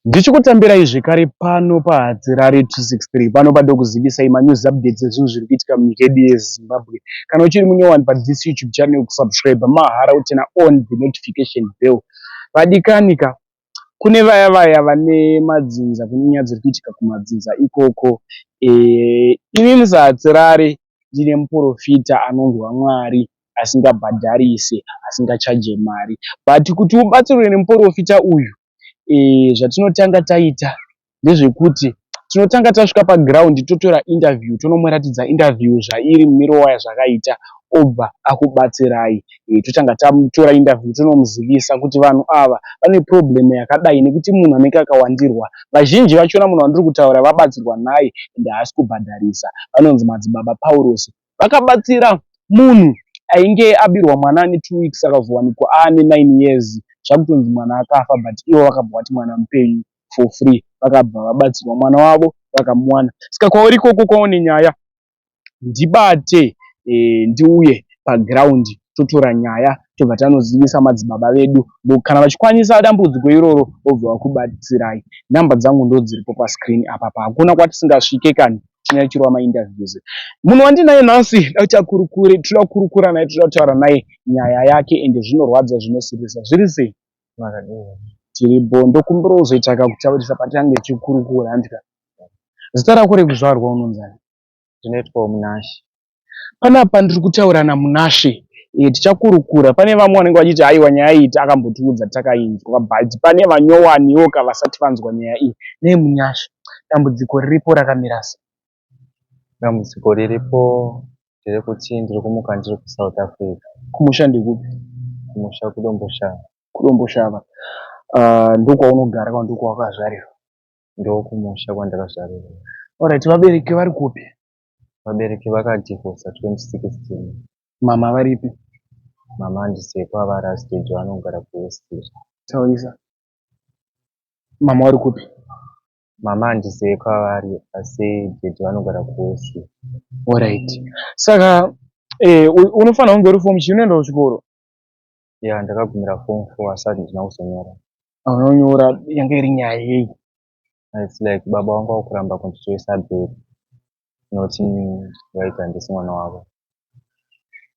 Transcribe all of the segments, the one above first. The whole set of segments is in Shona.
Ndichikutambirai zvekare pano paHadzirare 263 pano padokuzivisai manews updates ezvinhu zviri kuitika munyika yedu yeZimbabwe. Kana uchiri munyowani pathis YouTube channel, kusubscribe mahara, uturn on the notification bell. Vadikani ka, kune vaya vaya vane madzinza, kune nyaya dziri kuitika kumadzinza ikoko, inini saHadzirare ndine muprofita anonzwa Mwari, asingabhadharise, asingachaje mari, but kuti ubatsirwe nemuprofita uyu, zvatinotanga taita ndezvekuti tinotanga tasvika paground, totora interview, tonomuratidza interview zvairi, mumiro wayo zvakaita, obva akubatsirai. Totanga tamutora interview, tonomuzivisa kuti vanhu ava vane problem yakadai, nekuti munhu anenge akawandirwa. Vazhinji vachona, munhu wandiri kutaura vabatsirwa naye ende haasi kubhadharisa. Vanonzi Madzibaba Paurosi. Vakabatsira munhu ainge abirwa mwana ane 2 weeks, akazowanikwa aane 9 years, zvakutonzi mwana akafa, but ivo vakabva vati mwana mupenyu for free. Vakabva vabatsirwa mwana wavo, vakamuwana. Saka kwauri ikoko kwaune nyaya, ndibate, ndiuye paground, totora nyaya, tobva tanozivisa madzibaba vedu. Kana vachikwanisa dambudziko iroro, vobva vakubatsirai. Namba dzangu ndo dziripo pascreen apa. Hakuna kwatisingasvike kani tinachirwa mainterviews. Munhu wandinaye nhasi, da kuti akurukure, toda kukurukura naye, toda kutaura naye nyaya yake, ende zvinorwadza, zvinosirisa. Zviri sei? Tiripo. Ndokumbira uzoita kakutaurisa patinenge tichikurukura, handika? Zita rako rekuzvarwa unonzani? Ndinoitwa Munashe. Panapa ndiri kutaura naMunashe. Tichakurukura. Pane vamwe vanenge vachiti, "Aiwa, nyaya iyi takambotiudza, takainzwa," but pane vanyowaniwo ka vasati vanzwa nyaya iyi. Nei Munashe, dambudziko riripo rakamira sei? Dambudziko riripo nderekuti ndiri kumuka ndiri kuSouth Africa. Kumusha ndekupi? Kumusha kuDomboshava. KuDomboshava, ndokwaunogara kana ndokwawakazvarirwa? Ndokumusha kwandakazvarirwa. Alright, vabereki vari kupi? Vabereki vakadhivhosa 2016. Mama varipi? Mama handizivi kwavari, asi daddy vanogara kuWestville. Taurisa. Mama vari kupi? Mama handizivi kwavari, asi daddy vanogara kuWestville. Alright, saka unofanira kunge uri form chii? Unoenda kuchikoro? Ya, ndakagumira form four, asi handina kuzonyora. Unonyora, yanga iri nyaya yei? It's like baba vangu vakuramba kunditoresa birth, noti vaiti handisi mwana wavo.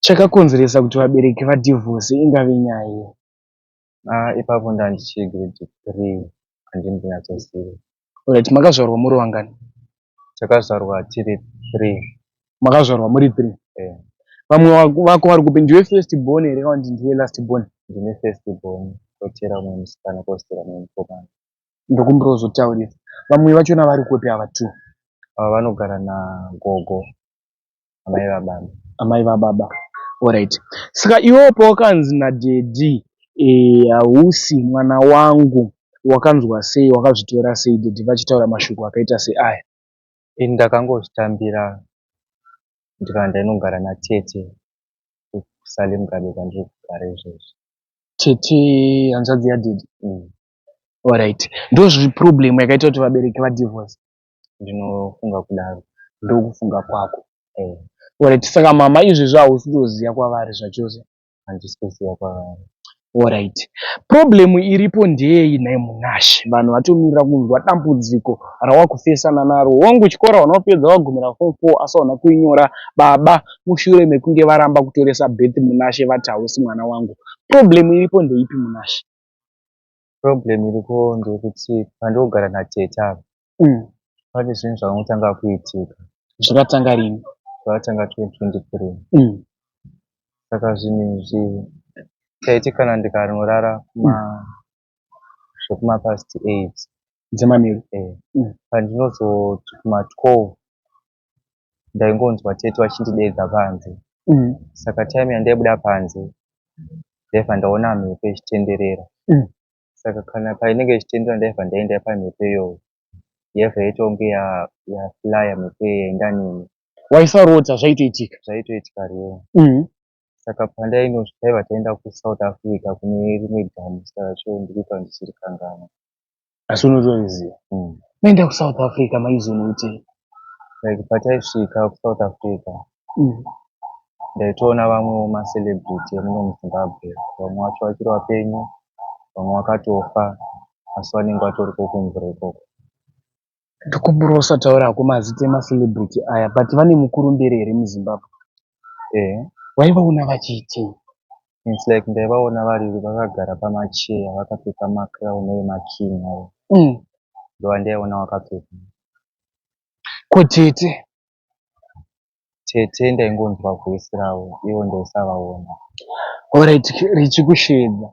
Chakakonzeresa kuti vabereki vadhivhose ingave nyaya yei? Ah, ipapo ndandichiri grade three, handimbonyatsoziva. Alright, makazvarwa muri vangani? Takazvarwa tiri three. Makazvarwa muri three? Eh. Vamwe vako vari kupi? Ndiwe first born here kana kuti ndiwe last born? Ndine first born, kotera mumwe musikana, kozotera mumwe mukomana. Ndokumbira uzotaurisa. Vamwe vachona vari kupi, ava two? Ava vanogara nagogo, amai vababa. Amai vababa. Alright, saka iwewo pawakanzi nadaddy hausi mwana wangu, wakanzwa sei? Wakazvitora sei daddy vachitaura mashoko akaita seaya? Ini ndakangozvitambira, ndikaenda ndainogara natete kuSally Mugabe, kwandiri kugara izvezvi. Tete hanzvadzi yadaddy? Mm. Alright, ndozviproblem yakaita kuti vabereki vadhivhose? Ndinofunga kudaro. Ndokufunga kwako? Eh. Alright, saka mama izvezvi hausi kutoziva kwavari zvachose? Handisi kuziva kwavari. Alright, problem iripo ndeyei nhai Munashe? Vanhu vatomirira kunzwa dambudziko rawakufesana naro. Wangu chikoro hauna kupedza, wagumira form four, asi hauna kuinyora. Baba mushure mekunge varamba kutoresa birth, Munashe, vati hausi mwana wangu. Problem iripo ndeipi, Munashe? Problem iriko ndeyekuti pandinogara natete ava, pane zvinhu zvakangotanga kuitika. Zvakatanga rini? Zvakatanga 2023. Saka zvinhu izvi taiti kana ndikanorara zvekuma past eight dzemanheru, eh, pandinozoti kuma 12 ndaingonzwa tete vachindideedza panze. Saka time yandaibuda panze, ndaibva ndaona mhepo ichitenderera. Saka kana painenge ichitenderera, ndaibva ndaenda pamhepo iyoyo, yaibva yaita kunge yaflya mhepo iyo, yaenda neni. Waisarota, zvaitoitika? Zvaitoitika real. Saka pandaibva taenda kuSouth Africa kune rimwe dhamu, zita racho ndikuita ndichiri kanganwa. Asi unotoriziva? Mm. Maenda kuSouth Africa, maizonoitei? Like pataisvika kuSouth Africa, ndaitoona vamwewo macelebrity emuno muZimbabwe. Vamwe vacho vachiri vapenyu, vamwe vakatofa. Asi vanenge vatoriko kumvura ikoko. Ndokumbira usataura hako mazita emacelebrity aya but vane mukurumbira here muZimbabwe? Ehe. Waivaona vachiitei? It's like ndaivaona vari vakagara pamacheya vakapfeka macrown emaking ayo. Ndovandaiona vakapfeka. Ko tete? Tete ndaingonzwa voice ravo ivo ndaisavaona. Alright, richikusheedza.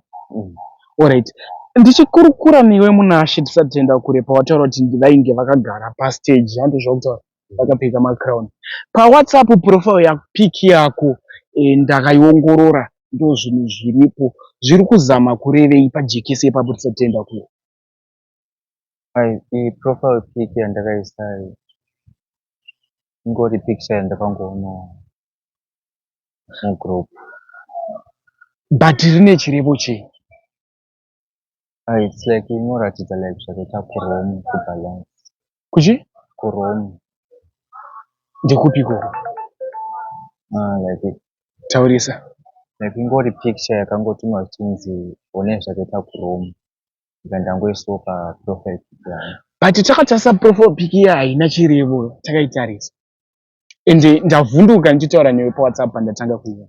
Alright. Ndichikurukura newe Munashe tisati taenda kure pawataura kuti vainge vakagara pastage handizvo zvakutaura vakapfeka macrown. PaWhatsApp profile yako pic yako ndakaiongorora ndozvinhu zviripo zviri kuzama kurevei pajekese ipapo tisati taenda kure. Iyi profile pic yandakaisa iyi ingori picture yandakangoonawo mugroup. But rine chirevo chei? It's like inoratidza like zvakaita kuRome kubalance. Kuchi? KuRome. Ndekupi ikoko? Like Taurisa. Like ingori picture yakangotumwa zvichinzi onai zvakaita kuRome. Saka ndangoisawo paprofile pic yangu. But takatarisa profile pic iya haina chirevo takaitarisa. Ende ndavhunduka ndichitaura newe paWhatsApp pandatanga kuiona.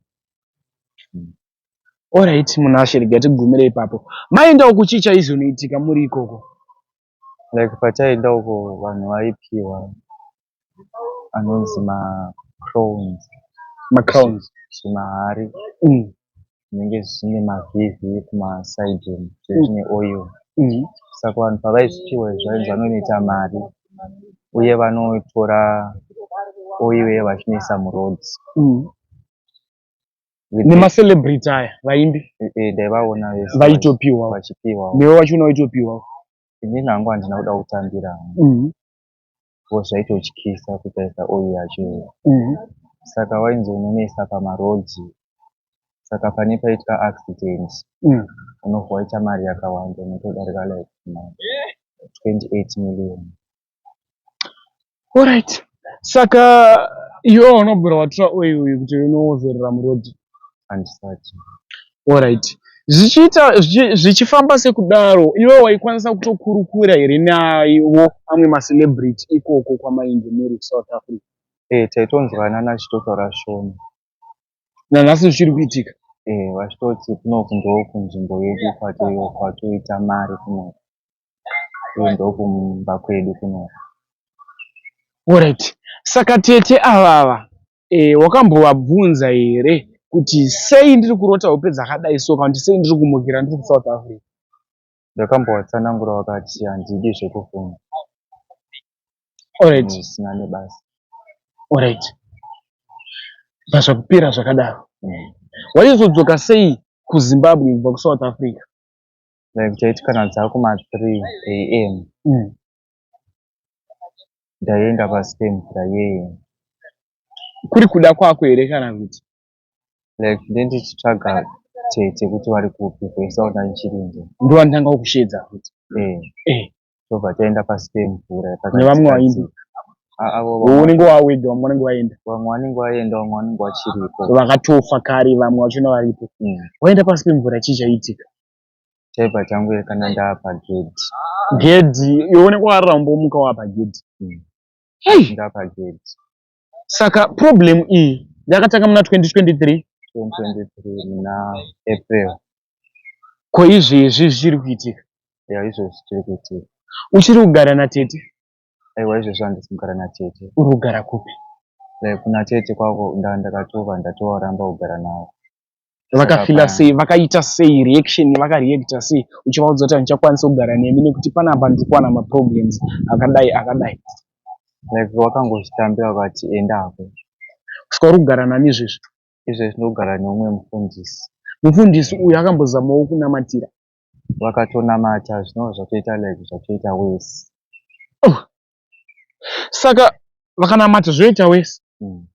Alright Munashe rega tigumire ipapo. Maendawo kuchii chaizonoitika muri ikoko? Like pataienda uko vanhu vaipiwa anonzi macrowns. Macrowns. Zvimahari zvinenge zvine mavhivhi kumasaidhi zvine oil. Saka vanhu pavaizvipiwa izvi vainzi vanonoita mari uye vanotora oil iya vachinoisa muroad. Nemacelebrity aya vaimbi Ndaivaona vese vaitopiwa vachipiwawo. Newe wachona waitopiwawo. Inini hangu handina kuda kutambira because zvaitotyisa kutarisa oil yacho iyoyo. Saka wainzi unonoisa pamarodhi saka pane paitika accident unobva waita mari yakawanda inotodarika like ma 28 million. Alright. Saka iwe unobvira watora oil uyu kuti unozorera murodhi. Handisati. Alright. Zvichiita zvichifamba sekudaro iwe waikwanisa kutokurukura here naiwo amwe macelebrity ikoko kwamainge muri kuSouth Africa? Taitonzwanana achitotaura Shona. Nanhasi zvichiri kuitika? Vachitoti kunoku ndokunzvimbo yedu kwatoita mari kunoku. Uye ndokumba kwedu kunoku. Alright. Saka tete avava wakambovabvunza here kuti sei ndiri kurota hope dzakadai so kana kuti sei ndiri kumukira ndiri kuSouth Africa? Ndakambovatsanangura vakati handidi zvekubvunza. Alright. Zvisina nebasa. Alright. Pazvakupera zvakadaro. Waizodzoka sei kuZimbabwe kubva kuSouth Africa? Like taiti kana dzakuma 3 am ndaienda pasi pemvura yeye. Kuri kuda kwako here kana kuti? Like ndendichitsvaga tete kuti vari kupi voisaona ndichirinde. Ndovandanga kushedza futi. Tobva taenda pasi pemvura. Nevamwe vaimbi. Unenge wawega vamwe vanenge vaenda. Vamwe vanenge vaenda vamwe vanenge vachiripo. Vakatofa kare vamwe vachona varipo. Waenda pasi pemvura chii chaiitika? Taibva tangoerekana ndaapagedhi. Gedhi iwe unenge warara umbomuka waapagedhi. Ndaapagedhi. Saka problem iyi yakatanga muna 2023. 2023 muna April. Ko izvezvi zvichiri kuitika? Ya izvezvi zvichiri kuitika. Uchiri kugara natete? Aiwa izvezvi handisi kugara natete. Uri kugara kupi? Like kuna tete kwako ndakatova ndatovaramba kugara navo. Vakafila sei? Vakaita sei reaction? Vakareacta sei? Uchivaudza kuti handichakwanisi kugara nemi nekuti panapa ndiri kuwana maproblems akadai akadai. Like vakangozvitambira vakati enda hako. Kusvika uri kugara nani izvezvi? Izvezvi ndinogara neumwe mufundisi. Mufundisi uyu akambozamawo kunamatira? Vakatonamata zvinova zvatoita like zvatoita worse. Oh. Saka vakanamata zvoita worse.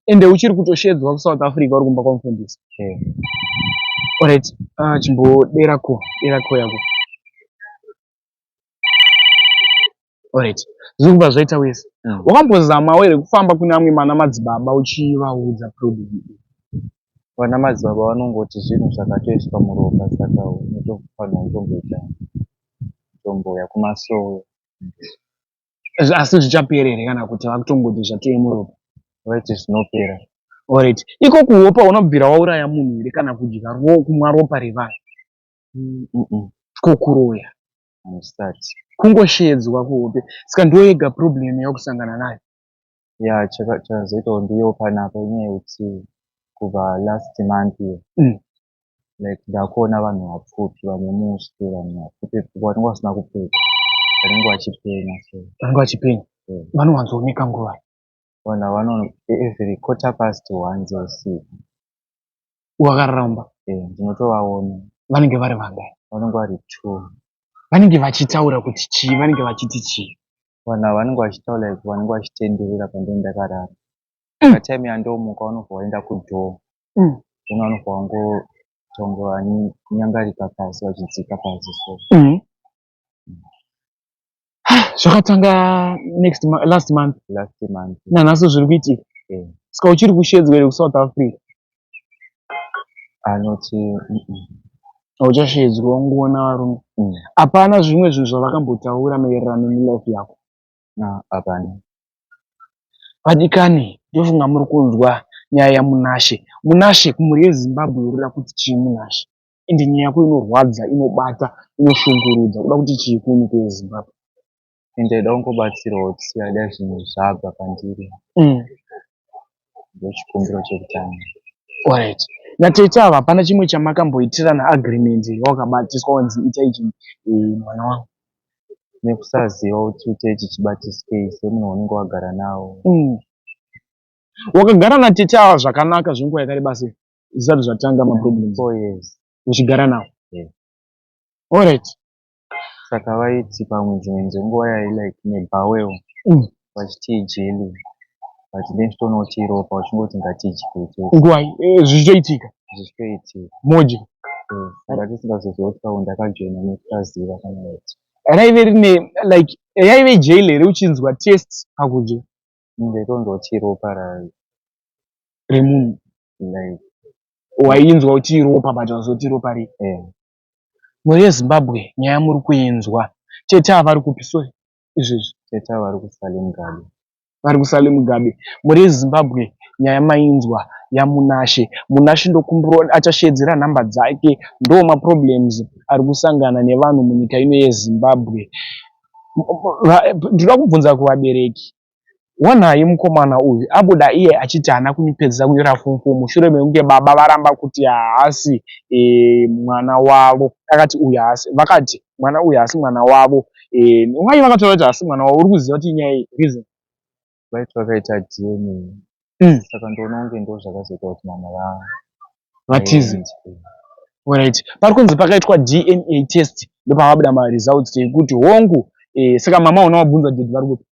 Ende uchiri kutoshedzwa kuSouth Africa uri kumba kwamufundisi. Alright, chimbodera ko, dera ko yako. Alright. Zviri kubva zvaita worse. Wakambozamawo here kufamba kune amwe mana madzibaba uchivaudza problem iyi? Vana madzibaba vanongoti zvinhu zvakatoiswa muropa saka unotofanira kutomboita. Ndinotombouya kumasowe. Asi zvichapera here kana kuti vakutongoti zvatove muropa? Vaiti zvinopera. Alright. Iko kuhope unobvira wauraya munhu here kana kudya kumwa ropa revanhu? Ko kuroya? Handisati. Kungoshedzwa kuhope. Saka ndiyo yega problem yawakusangana nayo? Ya, chazoita kuti ndiuyewo panapa inyaya yekuti kubva last month like ndakuona vanhu vapfupi vane muswe, vanhu vapfupi vanenge vasina kupfeka, vanenge vachipenya so. Vanenge vachipenya? Vanowanzooneka nguvai? Vanhu ava every 1:15 dzeusiku. Wakarara mumba? Ndinotovaona. Vanenge vari vangani? Vanenge vari 2. Vanenge vachitaura kuti chii? Vanenge vachiti chii? Vanhu ava vanenge vachitaura like vanenge vachitenderera pandinenge ndakarara. Patime yandomuka vanobva vaenda kudoor. Then vanobva vangotonga vanyangarika pasi vachidzika pasi so. Zvakatanga next last month? Last month. Nanhasi zviri kuitika? Saka uchiri kushedzwa here kuSouth Africa? Anoti Hauchashedzwa, wangoona varume. Hapana zvimwe zvinhu zvavakambotaura maererano nelife yako? Hapana. Vadikani, ndofunga muri kunzwa nyaya yaMunashe. Munashe, kumhuri yeZimbabwe urikuda kuti chii Munashe? Ende nyaya yako inorwadza, inobata, inoshungurudza. Unoda kuti chii kunyika yeZimbabwe? Ndaida kungobatsirwawo kuti dai zvinhu zvabva pandiri. Ndochikumbiro chekutanga. Alright. Natete ava hapana chimwe chamakamboitirana agreement yawakabatiswa wanzi ita ichi mwana wangu? Nekusaziva kuti uite chichibatiswei semunhu waunenge wagara nawo. Wakagara natete ava zvakanaka zvenguva yakareba sei? Zvisati zvatanga maproblems. 4 years. Uchigara navo? Yeah. Alright. Saka vaiti pamwe dzimwe dzenguva yai like nebhawel vachiti ijelly, but ndenge ndichitoona iropa vachingoti ngatidye tese. Nguva zvichitoitika? Zvichitoitika. Modya? Saka tisingazoziva kuti pamwe ndakajoina nekusaziva kana kuti. Raive rine like yaive jelly here uchinzwa taste pakudya? Ndaitonzwa kuti iropa remunhu. Like Wainzwa kuti iropa but wazoti iropa rei? Mhuri yeZimbabwe, nyaya muri kuinzwa. Tete ava vari kupi sorry izvezvi? Tete ava vari kuSally Mugabe. Vari kuSally Mugabe. Mhuri yeZimbabwe, nyaya mainzwa yaMunashe. Munashe ndokumbira achashedzera nhamba dzake. Ndo maproblems ari kusangana nevanhu munyika ino yeZimbabwe. Ndinoda kubvunza kuvabereki. Wanhai mukomana uyu abuda iye achiti haana kupedzisa kunyora form 4 mushure mekunge baba varamba kuti haasi mwana wavo. Akati uyu haasi, vakati mwana uyu haasi mwana wavo. Why vakataura kuti haasi mwana wavo? Uri kuziva kuti inyaya yei? Reason? Vaiti vakaita DNA. Saka ndoona kunge ndo zvakazoita kuti mama vatize. Alright. Pari kunzi pakaitwa DNA test ndopakabuda maresults ekuti hongu. Saka mama una wabvunza daddy vari kupi?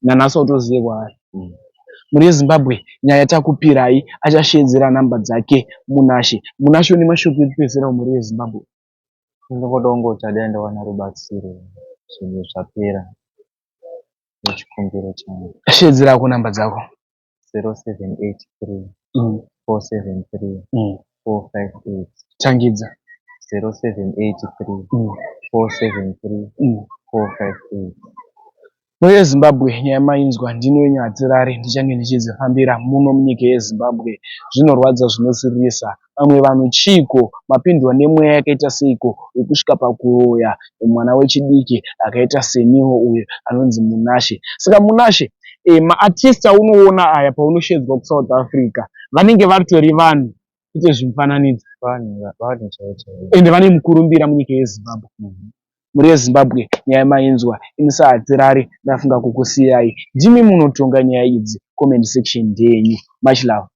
Nanhasi hautozive kwavari. Mhuri yeZimbabwe, nyaya takupirai, achashedzera nhamba dzake Munashe. Munashe une mashoko ekupedzisira kumhuri yeZimbabwe? Ndinongoda kungoti dai ndawana rubatsiro zvinhu zvapera. Nechikumbiro changu. Shedzera kunhamba dzako. 0783 473 458. Tangidza. 0783 473 458. Mhuri yeZimbabwe, nyaya mainzwa, ndini wenyu Hatirare, ndichange ndichidzifambira muno munyika yeZimbabwe. Zvinorwadza, zvinosiririsa. Vamwe vanhu chiiko mapindwa nemweya yakaita seiko yekusvika pakuroya mwana wechidiki akaita seniwo uyu anonzi Munashe. Saka Munashe, maartist aunoona aya paunoshedzwa kuSouth Africa vanenge vatori vanhu kwete zvimufananidzo. Vanhu chaivo chaivo. Ende vane mukurumbira munyika yeZimbabwe. Mhuri yeZimbabwe, nyaya mainzwa, ini saHatirare ndafunga kukusiyai. Ndimi munotonga nyaya idzi, comment section ndeyenyu. Much love.